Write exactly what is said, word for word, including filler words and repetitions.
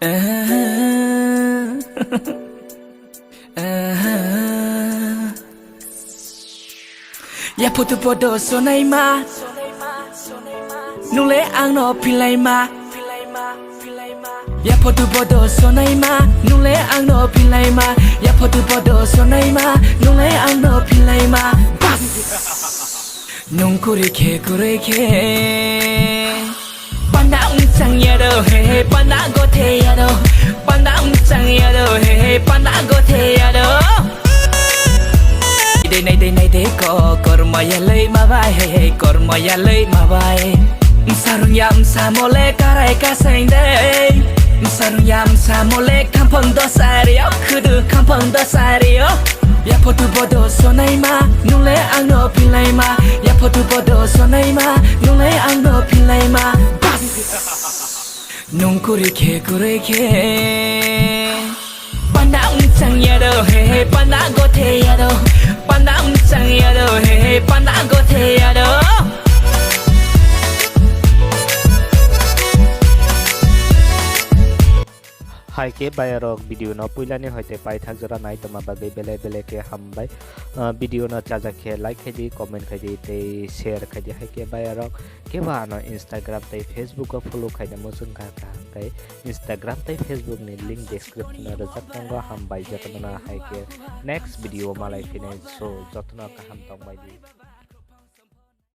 Ya photo photo sonaima, nule ang no philaima. Ya photo photo sonaima, nule ang no philaima. Ya photo photo sonaima, nule ang no philaima. Bas. Nung kuri khe kuri khe. Panda wngchang yado he he, panda gothe yado. Panda wngchang yado he he, panda gothe yado. Dei nai dei nai dei ko, korma yalei ma bai he he, korma yalei ma bai. Msarung ya msa mole karai kasain dei. Msarung ya msa mole kampang dosari o, khudu kampang dosari o. Ya photo bodo sonaima, nule ang no philaima. Ya photo bodo sonaima, nule ang no philaima. Bas. Nung kuri khe kuri khe. Panda wngchang yado he he, panda gothe yado. Panda wngchang yado he he, panda gothe yado. Hai khe bayarok video no puilani hoite paithak jora nai tongma bagwi belai belai khe hambai. Ah, video no chajak khe like khai di, comment khai di tei share khai di. Hai khe bayarok kebo ano Instagram tei Facebook o follow khaina muchung kha, kha hwnkhe Instagram tei Facebook ni link description o rwjak tongo. Hambai jotono no, hai khe next video o malai phinai, so jotono kaham tongbai di.